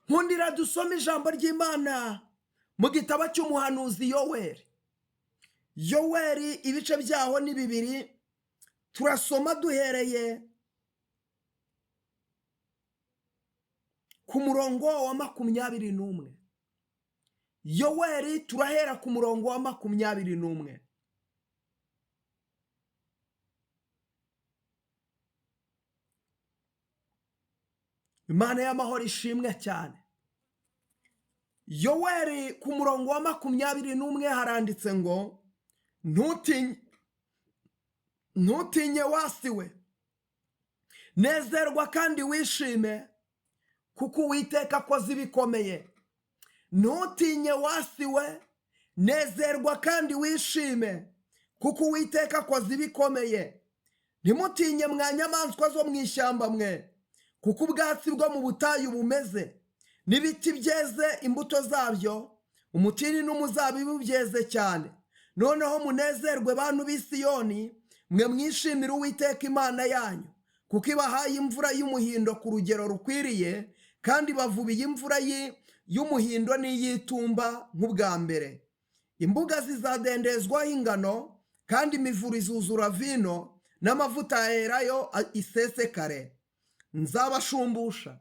Nkundira dusome ijambo ry'Imana mu gitabo cy'umuhanuzi Yoweri. Yoweri ibice byaho ni 2, turasoma duhereye ku murongo wa 21. Yoweri turahera ku murongo wa 21. Imana y'amahoro ishimwe cyane. Yoweri ku murongo wa 21 haranditse ngo ntutinye wasiwe, nezerwa kandi wishime, kuko Uwiteka akoze ibikomeye. Ntutinye wasiwe, nezerwa kandi wishime, kuko Uwiteka akoze ibikomeye. Ntimutinye mwa nyamaswa zo mu ishyamba mwe, kuko ubwatsi bwo mu butayu bumeze, n'ibiti byeze imbuto zabyo, umutini n'umuzabibu byeze cyane. Noneho munezerwe bantu b'i Siyoni, mwe mwishimire Uwiteka Imana yanyu, kuko ibahaye imvura y'umuhindo ku rugero rukwiriye, kandi bavubiye imvura y'umuhindo n'iy'itumba nk'ubwa mbere. Imbuga zizadendezwaho ingano, kandi imivure izuzura vino, n'amavuta ya elayo isesekare. Nzabashumbusha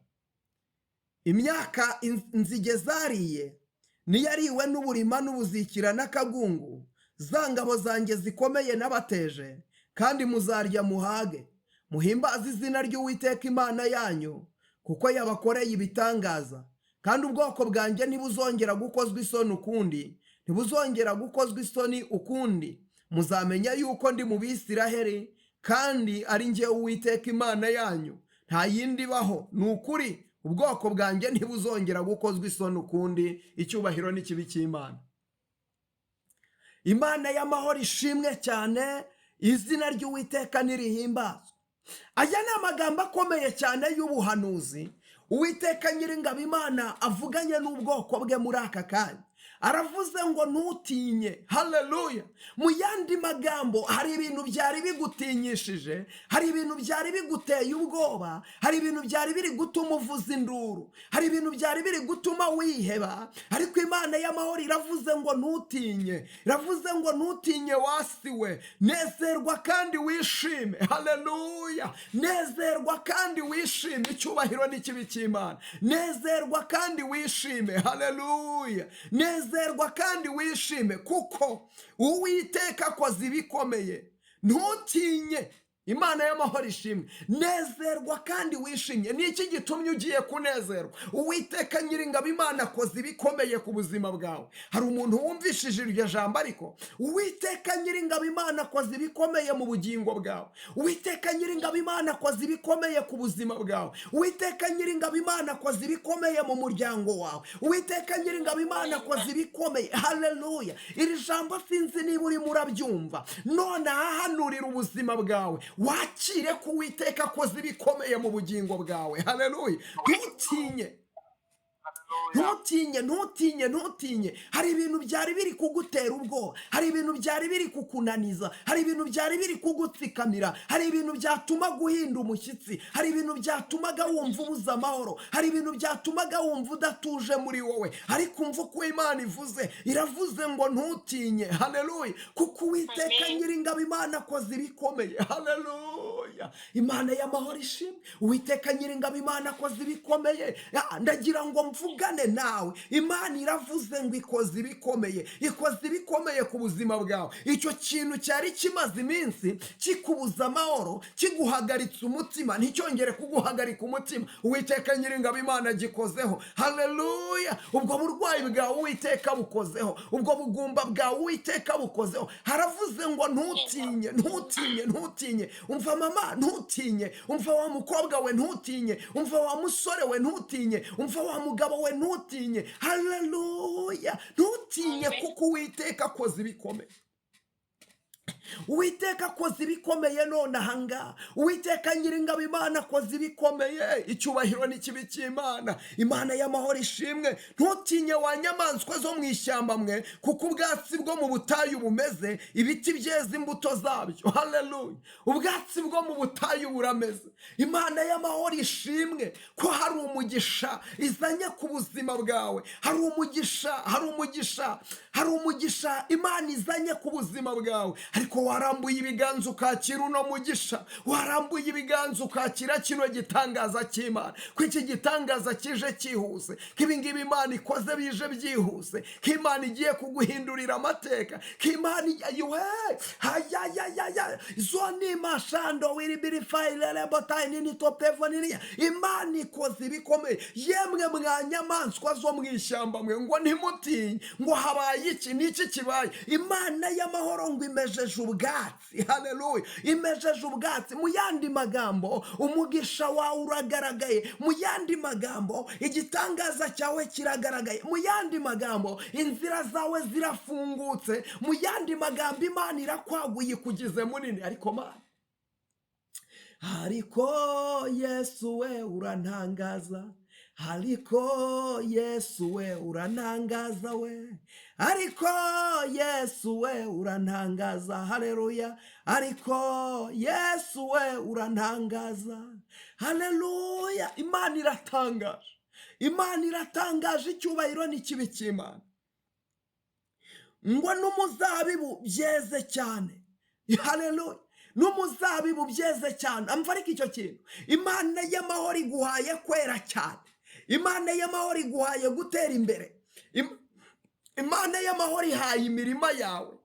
imyaka inzige zariye, niyariwe n'uburima n'ubuzikira n'akagungu, za ngabo zanjye zikomeye nabateje, kandi muzarya muhage. Muhimbaze izina ry'Uwiteka Imana yanyu, kuko yabakoreye ibitangaza. Kandi ubwoko bwanjye ntibuzongera gukozwa isoni ukundi, ntibuzongera gukozwa isoni ukundi. Muzamenya yuko ndi mu Bisiraheli, kandi ari njye Uwiteka Imana yanyu, nta yindi ibaho. Ni ukuri ubwoko bwanjye ntibuzongera gukozwa isoni ukundi. Icyubahiro n'ikibi cy'Imana. Imana y'amahoro ishimwe cyane, izina ry'Uwiteka nirihimbazwe. Aya ni amagambo akomeye cyane y'ubuhanuzi Uwiteka Nyiringabo Imana avuganye n'ubwoko bwe muri aka kanya. Aravuze ngo ntutinye. Haleluya. Mu yandi magambo, hari ibintu byari bigutinyishije, hari ibintu byari biguteye ubwoba, hari ibintu byari biri gutuma uvuza induru, hari ibintu byari biri gutuma wiheba, ariko Imana y'amahoro iravuze ngo ntutinye. Iravuze ngo ntutinye wasiwe, nezerwa kandi wishime. Haleluya. Nezerwa kandi wishime. Icyubahiro n'ikibi cy'Imana. Nezerwa kandi wishime. Haleluya. Nezerwa kandi wishime, kuko Uwiteka akoze ibikomeye. Ntutinye. Imana y'amahoro ishimwe. Nezerwa kandi wishimye. Ni iki gitumye ugiye kunezerwa? Uwiteka Nyiringabo Imana akoze ibikomeye ku buzima bwawe. Hari umuntu wumvishije iryo jambo, ariko Uwiteka Nyiringabo Imana akoze ibikomeye mu bugingo bwawe. Uwiteka Nyiringabo Imana akoze ibikomeye ku buzima bwawe. Uwiteka Nyiringabo Imana akoze ibikomeye mu muryango wawe. Uwiteka Nyiringabo Imana akoze ibikomeye. Haleluya. Iri jambo sinzi niba urimo urabyumva. None ahahanurira ubuzima bwawe, wakire ko Uwiteka akoze ibikomeye mu bugingo bwawe. Haleluya. Ntutinye. Ntutinye, ntutinye, ntutinye. Hari ibintu byari biri kugutera ubwoba, hari ibintu byari biri kukunaniza, hari ibintu byari biri kugutsikamira, hari ibintu byatuma guhinda umushyitsi, hari ibintu byatumaga wumva ubuze amahoro, hari ibintu byatumaga wumva udatuje muri wowe. Ariko umva uko Imana ivuze, iravuze ngo ntutinye. Haleluya. Kuko Uwiteka Nyiringabo Imana akoze ibikomeye. Haleluya. Imana y'amahoro ishimwe. Uwiteka Nyiringabo Imana akoze ibikomeye. Ndagira ngo mvugane nawe. Imana iravuze ngo ikoze ibikomeye, ikoze ibikomeye ku buzima bwawe. Icyo kintu cyari kimaze iminsi kikubuza amahoro, kiguhagaritse umutima, nticyongere kuguhagarika umutima. Uwiteka Nyiringabo Imana agikozeho. Haleluya. Ubwo burwayi bwawe Uwiteka bukozeho, ubwo bugumba bwawe Uwiteka bukozeho. Haravuze ngo ntutinye, ntutinye, ntutinye. Umva mama, ntutinye. Umva wa mukobwa we, ntutinye. Umva wa musore we, ntutinye. Umva wa mugabo we, ntutinye. Haleluya. Ntutinye kuko Uwiteka akoze ibikomeye. Uwiteka akoze ibikomeye none ahangaha. Uwiteka Nyiringabo Imana akoze ibikomeye. Icyubahiro n'ikibi cy'Imana. Imana y'amahoro ishimwe. Ntutinye wa nyamaswa zo mu ishyamba mwe, kuko ubwatsi bwo mu butayu bumeze, ibiti byeze imbuto zabyo. Haleluya! Ubwatsi bwo mu butayu burameze. Imana y'amahoro ishimwe ko hari umugisha izanye ku buzima bwawe. Hari umugisha, hari umugisha, hari umugisha Imana izanye ku buzima bwawe. Ariko warambuye ibiganza ukakira uno mugisha, warambuye ibiganza ukakira kino gitangaza cy'Imana, ko iki gitangaza kije cyihuse, ko ibingibi Imana ikoze bije byihuse, ko Imana igiye kuguhindurira amateka, ko Imana iwe hayayayaya zoni mashando wiribirifayirerebotayi nini topevo niniya. Imana ikoze ibikomeye. Yemwe mwa nyamaswa zo mu ishyamba mwe, ngo ntimutinye, ngo habaye iki n'iki kibaye. Imana y'amahoro ngo imejeje ubwatsi. Haleluya! Imejeje ubwatsi. Mu yandi magambo, umugisha wawe uragaragaye. Mu yandi magambo, igitangaza cyawe kiragaragaye. Mu yandi magambo, inzira zawe zirafungutse. Mu yandi magambo, Imana irakwaguye, ikugize munini. Ariko Mana, ariko Yesu we urantangaza, ariko Yesu we urantangaza we, ariko Yesu we urantangaza. Haleluya! Ariko Yesu we urantangaza. Haleluya! Imana iratangaje, Imana iratangaje. Icyubahiro n'ikibi cy'Imana. Ngo n'umuzabibu byeze cyane. Haleluya! N'umuzabibu byeze cyane. Amva ariko icyo kintu, Imana y'amahoro iguhaye kwera cyane. Imana y'amahoro iguhaye gutera imbere. Imana y'amahoro ihaye imirima yawe.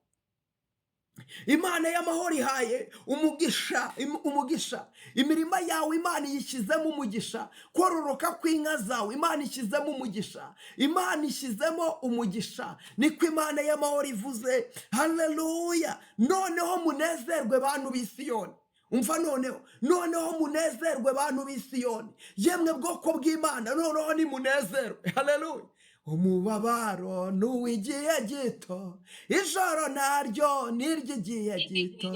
Imana y'amahoro ihaye umugisha, umugisha imirima yawe. Imana iyishyizemo umugisha. Kororoka kw'inka zawe, Imana ishyizemo umugisha. Imana ishyizemo umugisha, niko Imana y'amahoro ivuze. Haleluya! Noneho munezerwe bantu b'Isiyoni. Umva, noneho, noneho munezerwe bantu b'Isiyoni. Yemwe bwoko bw'Imana, noneho nimunezerwe. Haleluya! Umubabaro ni uw'igihe gito, ijoro naryo ni iry'igihe gito.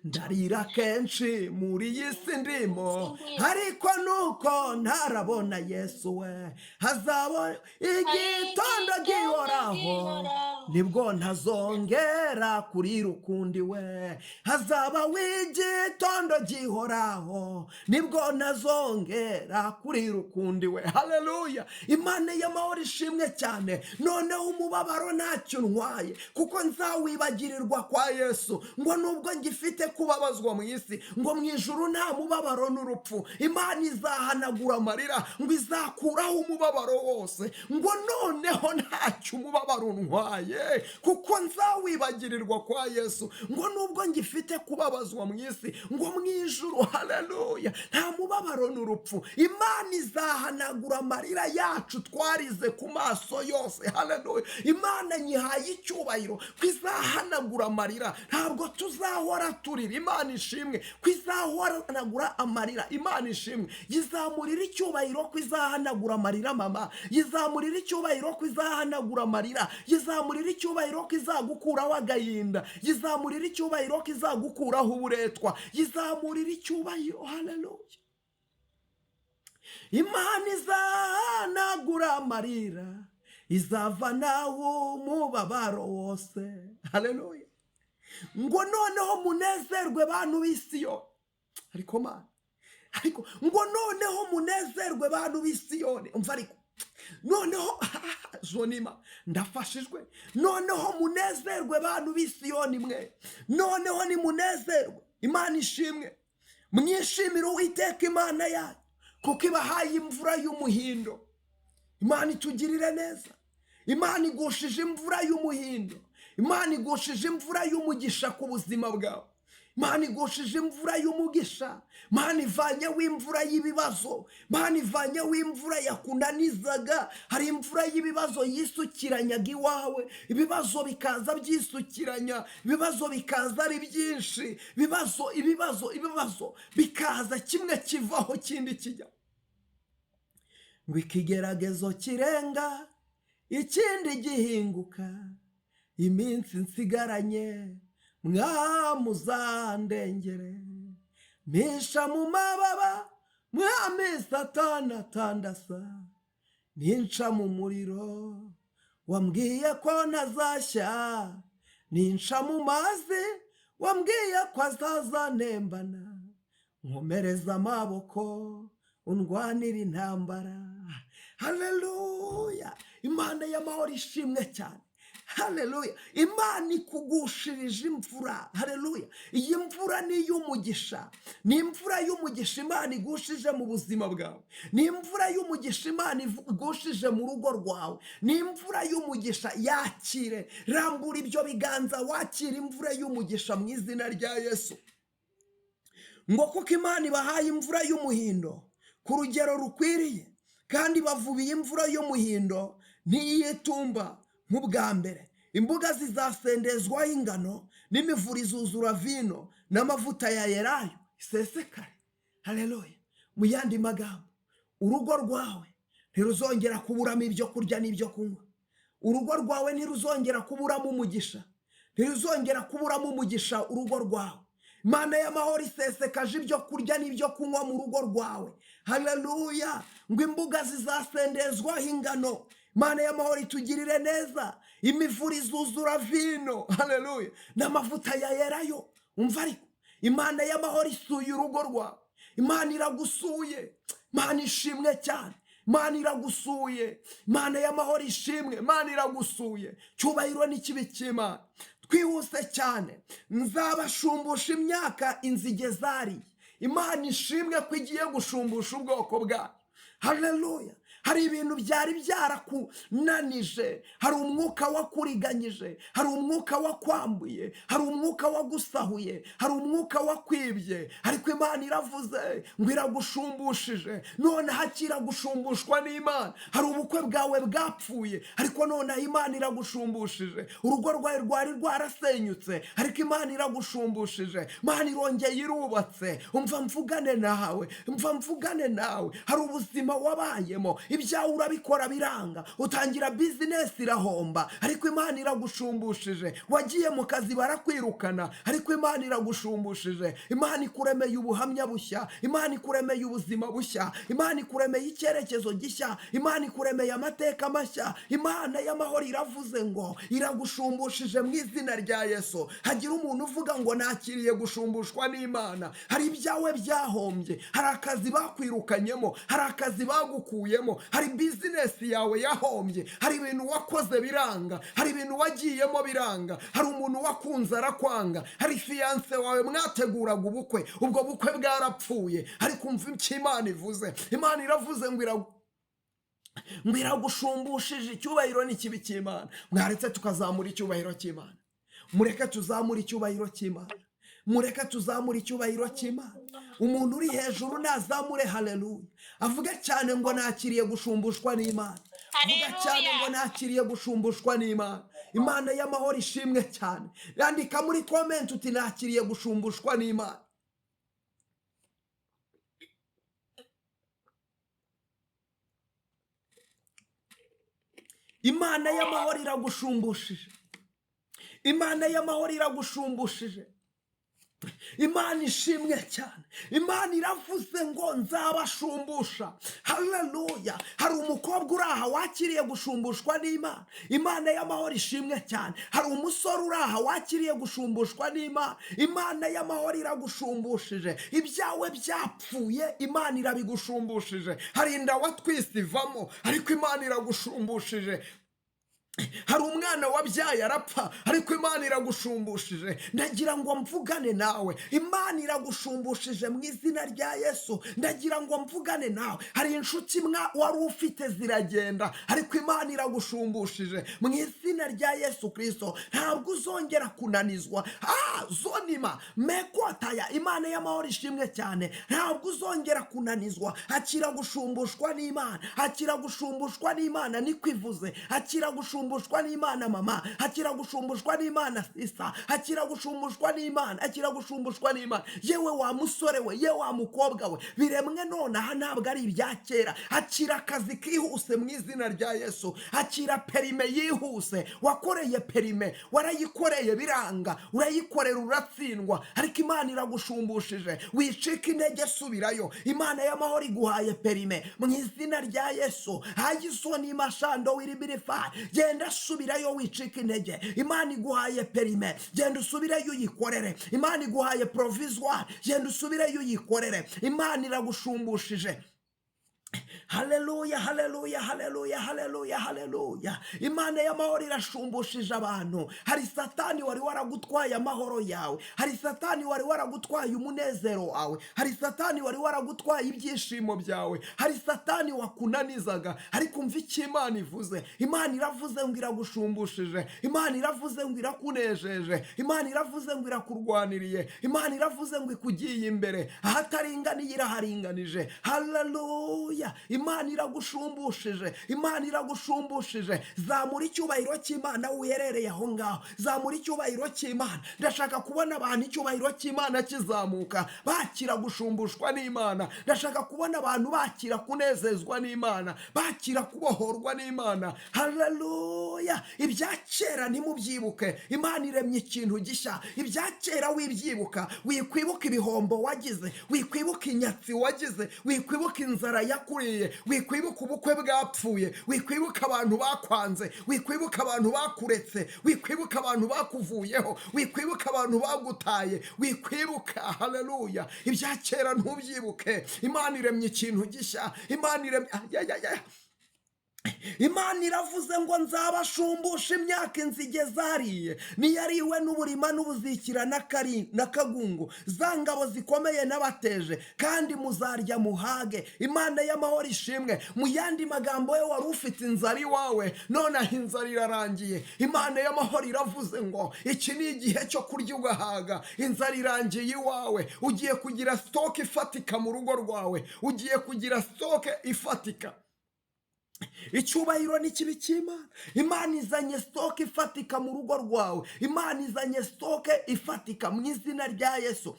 Ndarira kenshi muri iyi si ndimo, ariko nuko ntarabona Yesu we. Hazaba igitondo gihoraho, nibwo ntazongera kurira ukundi we. Hazaba w'igitondo gihoraho, nibwo ntazongera kurira ukundi we. Haleluya! Imana y'amahoro ishimwe cyane. Noneho umubabaro ntacyo ntwaye, kuko nzawibagirirwa kwa Yesu. Ngo nubwo ngifite kubabazwa mu isi, ngo mu ijuru nta mubabaro n'urupfu. Imana izahanagura amarira, ngo izakuraho umubabaro wose. Ngo noneho ntacyo umubabaro ntwaye, kuko nzawibagirirwa kwa Yesu. Ngo nubwo ngifite kubabazwa mu isi, ngo mu ijuru, haleluya, nta mubabaro n'urupfu. Imana izahanagura amarira yacu twarize ku maso yose. Haleluya! Imana nyihaye icyubahiro ko izahanagura amarira. Ntabwo tuzahora turira. Imana ishimwe ko izahanagura amarira. Imana ishimwe. Yizamurira icyubahiro ko izahanagura amarira. Mama, yizamurira icyubahiro ko izahanagura amarira. Yizamurira icyubahiro ko izagukuraho agahinda. Yizamurira icyubahiro ko izagukuraho uburetwa. Yizamurira icyubahiro. Haleluya! Imana izahanagura amarira, izavanaho umubabaro wose. Haleluya! Ngo noneho munezerwe bantu b'Isiyoni. Ariko Mana, ariko ngo noneho munezerwe bantu b'Isiyoni. Umva ariko noneho zonima, ndafashijwe. Noneho munezerwe bantu b'Isiyoni mwe, noneho nimunezerwe. Imana ishimwe. Mwishimire Uwiteka Imana yanyu, kuko ibahaye imvura y'umuhindo. Imana itugirire neza. Imana igushije imvura y'umuhindo. Imana igushije imvura y'umugisha ku buzima bwawe. Imana igushije imvura y'umugisha. Imana ivanyeho imvura y'ibibazo. Imana ivanyeho imvura yakunanizaga. Hari imvura y'ibibazo yisukiranyaga iwawe, ibibazo bikaza byisukiranya, ibibazo bikaza ari byinshi, ibibazo, ibibazo, ibibazo bikaza, kimwe kivaho kindi kijya. Ngo ikigeragezo kirenga, ikindi gihinguka, iminsi nsigaranye Mwamuzandengere, mpisha mu mababa, Mwami, Satani atandasa. Ninca mu muriro, wambwiye ko ntazashya. Ninca mu mazi, wambwiye ko azazanembana. Nkomereza amaboko, undwanira intambara. Haleluya! Imana y'amahoro ishimwe cyane. Haleluya! Imana ikugushirije imvura. Haleluya! Iyi mvura ni iy'umugisha, ni imvura y'umugisha Imana igushije mu buzima bwawe, ni imvura y'umugisha Imana igushije mu rugo rwawe, ni imvura y'umugisha. Yakire, rambura ibyo biganza wakire imvura y'umugisha mu izina rya Yesu. Ngo kuko Imana ibahaye imvura y'umuhindo ku rugero rukwiriye, kandi bavubiye imvura y'umuhindo ntiyitumba nk'ubwa mbere, imbuga zizasendezwaho ingano, n'imivure izuzura vino, n'amavuta ya elayo isesekare. Haleluya! Mu yandi magambo, urugo rwawe ntiruzongera kuburamo ibyo kurya n'ibyo kunywa. Urugo rwawe ntiruzongera kuburamo umugisha, ntiruzongera kuburamo umugisha urugo rwawe. Imana y'amahoro isesekaje ibyo kurya n'ibyo kunywa mu rugo rwawe. Haleluya! Ngo imbuga zizasendezwaho ingano. Imana y'amahoro itugirire neza. Imivure izuzura vino. Haleluya! N'amavuta ya elayo. Umva ariko, Imana y'amahoro isuye urugo rwawe. Imana iragusuye. Imana ishimwe cyane. Imana iragusuye. Imana y'amahoro ishimwe. Imana iragusuye. Cyubahiro n'ikibi cy'Imana. Twihuse cyane. Nzabashumbusha imyaka inzige zariye. Imana ishimwe ko igiye gushumbusha ubwoko bwayo. Haleluya! Hari ibintu byari byarakunanije, hari umwuka wakuriganyije, hari umwuka wakwambuye, hari umwuka wagusahuye, hari umwuka wakwibye, ariko Imana iravuze ngo iragusumbushije. None hakira gushumbushwa n'Imana. Hari ubukwe bwawe bwapfuye, ariko noneho Imana iragusumbushije. Urugo rwawe rwari rwarasenyutse, ariko Imana iragusumbushije. Imana irongeye irubatse. Umva mvugane nawe, umva mvugane nawe. Hari ubuzima wabayemo, ibyawe urabikora biranga, utangira bizinesi irahomba, ariko Imana iragusumbushije. Wagiye mu kazi barakwirukana, ariko Imana iragusumbushije. Imana ikuremeye ubuhamya bushya, Imana ikuremeye ubuzima bushya, Imana ikuremeye icyerekezo gishya, Imana ikuremeye amateka mashya. Imana y'amahoro iravuze ngo iragusumbushije mu izina rya Yesu. Hagira umuntu uvuga ngo nakiriye gushumbushwa n'Imana. Hari ibyawe byahombye, hari akazi bakwirukanyemo, hari akazi bagukuyemo, hari bizinesi yawe yahombye, hari ibintu wakoze biranga, hari ibintu wagiyemo biranga, hari umuntu wakunze arakwanga, hari fiyanse wawe mwateguraga ubukwe, ubwo bukwe bwarapfuye. Ariko umva icyo Imana ivuze. Imana iravuze ngo iragusumbushije. Icyubahiro n'ikibi cy'Imana. Mwaretse tukazamura icyubahiro cy'Imana. Mureke tuzamure icyubahiro cy'Imana. Mureke tuzamure icyubahiro cy'Imana. Umuntu uri hejuru nazamure haleluya, avuge cyane ngo nakiriye gushumbushwa n'Imana. Avuga cyane ngo nakiriye gushumbushwa n'Imana. Imana y'amahoro ishimwe cyane. Yandika muri comment uti nakiriye gushumbushwa n'Imana. Imana y'amahoro iragusumbushije. Imana y'amahoro iragusumbushije. Imana ishimwe cyane. Imana iravuze ngo nzabashumbusha. Haleluya! Hari umukobwa uri aha wakiriye gushumbushwa n'Imana. Imana y'amahoro ishimwe cyane. Hari umusore uri aha wakiriye gushumbushwa n'Imana. Imana y'amahoro iragusumbushije. Ibyawe byapfuye, Imana irabigusumbushije. Hari inda watwise ivamo, ariko Imana iragusumbushije. Hari umwana wabyaye arapfa, ariko Imana iragusumbushije. Ndagira ngo mvugane nawe, Imana iragusumbushije mu izina rya Yesu. Ndagira ngo mvugane nawe. Hari inshuti wari ufite ziragenda, ariko Imana iragusumbushije mu izina rya Yesu Kristo. Ntabwo uzongera kunanizwa. Zonima mekotaya. Imana y'amahoro ishimwe cyane. Ntabwo uzongera kunanizwa. Akira gushumbushwa n'Imana, akira gushumbushwa n'Imana, niko ivuze. Akira gushumbushwa gushumbushwa n'Imana mama, akira gushumbushwa n'Imana sisa, akira gushumbushwa n'Imana, akira gushumbushwa n'Imana. Yewe wa musore we, yewe wa mukobwa we, biremwe nonaha, ntabwo ari ibya kera. Akira akazi kihuse mu izina rya Yesu. Akira permis yihuse. Wakoreye permis, warayikoreye biranga, urayikorera uratsindwa, ariko Imana iragusumbushije. Wicika intege, subirayo. Imana y'amahoro iguhaye permis mu izina rya Yesu. Hayisoni mashando wiribirifa. Genda, subirayo, wicika intege. Imana iguhaye permis, genda usubireyo uyikorere. Imana iguhaye provisoire, genda usubireyo uyikorere. Imana iragusumbushije. Haleluya, haleluya, haleluya, haleluya, haleluya! Imana y'amahoro irashumbushije abantu. Hari Satani wari waragutwaye amahoro yawe, hari Satani wari waragutwaye umunezero wawe, hari Satani wari waragutwaye ibyishimo byawe, hari Satani wakunanizaga. Ariko umva icyo Imana ivuze. Imana iravuze ngo iragusumbushije. Imana iravuze ngo irakunejeje. Imana iravuze ngo irakurwaniriye. Imana iravuze ngo ikugiye imbere, ahataringaniye iraharinganije. Haleluya! Imana iragusumbushije, Imana iragusumbushije. Zamura icyubahiro cy'Imana uherereye aho ngaho, zamura icyubahiro cy'Imana. Ndashaka kubona abantu icyubahiro cy'Imana kizamuka, bakira gushumbushwa n'Imana. Ndashaka kubona abantu bakira kunezezwa n'Imana, bakira kubohorwa n'Imana. Haleluya! Ibya kera ntimubyibuke, Imana iremye ikintu gishya. Ibya kera wibyibuka, wikwibuka ibihombo wagize, wikwibuka inyatsi wagize, wikwibuka inzara yakuriye, wikwibuka ubukwe bwapfuye, wikwibuka abantu bakwanze, wikwibuka abantu bakuretse, wikwibuka abantu bakuvuyeho, wikwibuka abantu bagutaye, wikwibuka. Haleluya! Ibya kera ntubyibuke, Imana iremye ikintu gishya. Imana iremye ayayaya. Imana iravuze ngo nzabashumbusha imyaka inzige zariye, niyariwe n'uburima n'ubuzikira n'akagungu, za ngabo zikomeye n'abateje, kandi muzarya muhage. Imana y'amahoro ishimwe. Mu yandi magambo ye, wari ufite inzara iwawe, nonaha inzara irarangiye. Imana y'amahoro iravuze ngo iki ni igihe cyo kurya ugahaga. Inzara irangiye iwawe, ugiye kugira stock ifatika mu rugo rwawe, ugiye kugira stock ifatika. Icyubahiro ni kibi cy'Imana. Imana izanye stock ifatika mu rugo rwawe. Imana izanye stock ifatika mu izina rya Yesu.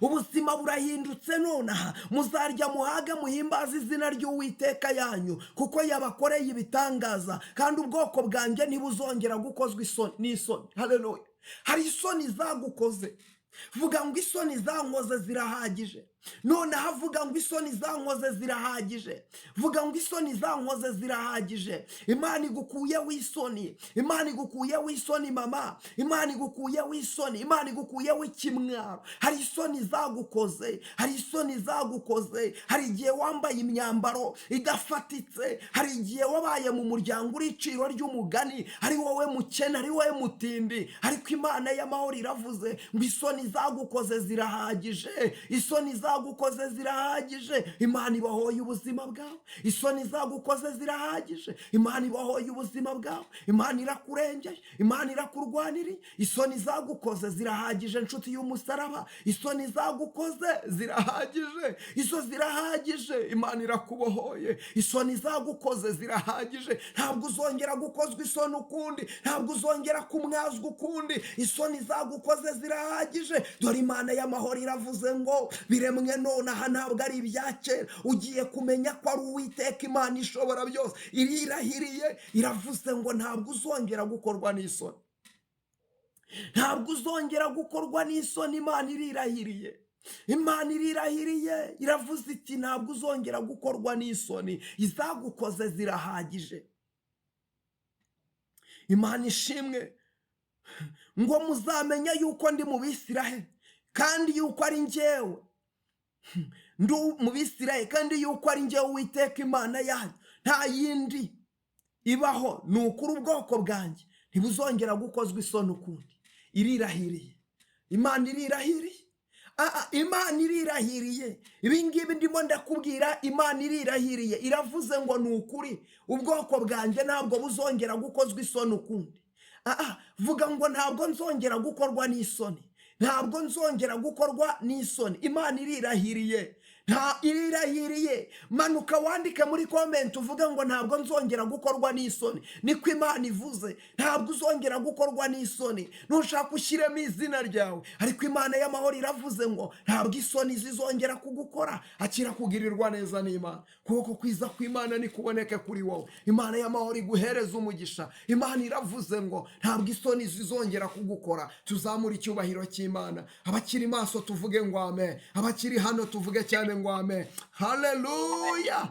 Ubuzima burahindutse nonaha. Muzarya muhage, muhimbaze izina ry'Uwiteka yanyu, kuko yabakoreye ibitangaza, kandi ubwoko bwanjye ntibuzongera gukozwa isoni n'isoni. Haleluya! Hari isoni zagukoze. Vuga ngo isoni zankoze zirahagije. Noneho avuga ngo isoni zankoze zirahagije. Vuga ngo isoni zankoze zirahagije. Imana igukuyeho isoni. Imana igukuyeho isoni mama. Imana igukuyeho isoni. Imana igukuyeho ikimwaro. Hari isoni zagukoze, hari isoni zagukoze. Hari igihe wambaye imyambaro idafatitse, hari igihe wabaye mu muryango uri iciro ry'umugani, ari wowe mukene, ari wowe mutindi. Ariko Imana y'amahoro iravuze ngo isoni zagukoze zirahagije, isoni zagukoze zirahagije. Imana ibahoye ubuzima bwawe. Isoni zagukoze zirahagije. Imana ibahoye ubuzima bwawe. Imana irakurengeye, Imana irakurwaniriye. Isoni zagukoze zirahagije, nshuti y'umusaraba. Isoni zagukoze zirahagije, izo zirahagije. Imana irakubohoye. Isoni zagukoze zirahagije. Ntabwo uzongera gukozwa isoni ukundi, ntabwo uzongera kumwazwa ukundi. Isoni zagukoze zirahagije. Dore Imana y'amahoro iravuze ngo biremwe nonaha, ntabwo ari ibya kera. Ugiye kumenya ko ari Uwiteka Imana ishobora byose. Irirahiriye, iravuze ngo ntabwo uzongera gukorwa n'isoni, ntabwo uzongera gukorwa n'isoni. Imana irirahiriye, Imana irirahiriye, iravuze iti ntabwo uzongera gukorwa n'isoni, izagukoze zirahagije. Imana ishimwe. Ngo muzamenya yuko ndi mu Bisiraheli, kandi yuko ari njyewe ndi mu Bisiraheli, kandi yuko ari njyewe Uwiteka Imana yanyu, nta yindi ibaho. Ni ukuri, ubwoko bwanjye ntibuzongera gukozwa isoni ukundi. Irirahiriye, Imana irirahiriye. Imana irirahiriye. Ibi ngibi ndimo ndakubwira, Imana irirahiriye, iravuze ngo ni ukuri, ubwoko bwanjye ntabwo buzongera gukozwa isoni ukundi. Vuga ngo ntabwo nzongera gukorwa n'isoni, ntabwo nzongera gukorwa n'isoni. Imana irirahiriye. Nta irahiriye. Manuka wandike muri comment uvuge ngo: "Ntabwo nzongera gukorwa n'isoni." Niko Imana ivuze, ntabwo uzongera gukorwa n'isoni. Nushaka ushyiremo izina ryawe, ariko Imana y'amahoro iravuze ngo ntabwo isoni zizongera kugukora. Akira kugirirwa neza n'Imana. Ukuboko kwiza kw'Imana nikuboneke kuri wowe. Imana y'amahoro iguhereza umugisha. Imana iravuze ngo ntabwo isoni zizongera kugukora. Tuzamure icyubahiro cy'Imana. Abakiri maso tuvuge ngo amen. Abakiri hano tuvuge cyane ngo amen. Haleluya!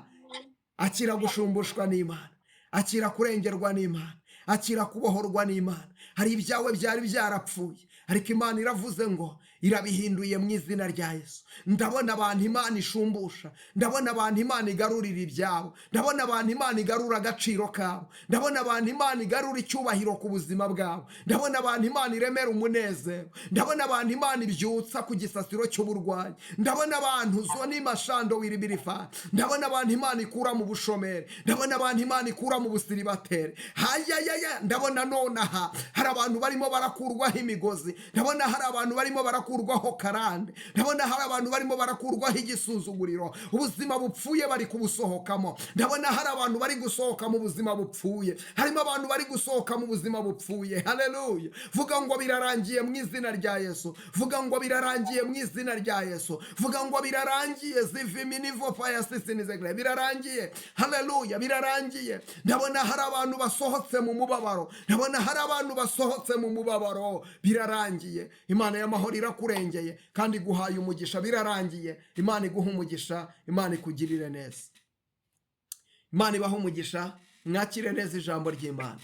Akira gushumbushwa n'Imana, akira kurengerwa n'Imana, akira kubohorwa n'Imana. Hari ibyawe byari byarapfuye, ariko Imana iravuze ngo irabihinduye mu izina rya Yesu. Ndabona abantu Imana ishumbusha, ndabona abantu Imana igarurira ibyabo, ndabona abantu Imana igarura agaciro kabo, ndabona abantu Imana igarura icyubahiro ku buzima bwabo, ndabona abantu Imana iremera umunezero, ndabona abantu Imana ibyutsa ku gisasiro cy'uburwayi, ndabona abantu zoni mashando wiribirifa, ndabona abantu Imana ikura mu bushomeri, ndabona abantu Imana ikura mu busiribateri. Hayayaya! Ndabona nonaha hari abantu barimo barakurwaho imigozi, ndabona hari abantu barimo barakurwaho karande, ndabona hari abantu barimo barakurwaho igisuzuguriro. Ubuzima bupfuye bari kubusohokamo. Ndabona hari abantu bari gusohoka mu buzima bupfuye, harimo abantu bari gusohoka mu buzima bupfuye. Haleluya! Vuga ngo birarangiye mu izina rya Yesu. Vuga ngo birarangiye mu izina rya Yesu. Vuga ngo birarangiye. Ziviminivo fayasisinizegre, birarangiye. Haleluya, birarangiye. Ndabona hari abantu basohotse mu mubabaro, ndabona hari abantu basohotse mu mubabaro. Birarangiye. Imana y'amahoro irakurengeye kandi iguhaye umugisha. Birarangiye. Imana iguha umugisha, Imana ikugirire neza, Imana ibaha umugisha. Mwakire neza ijambo ry'Imana.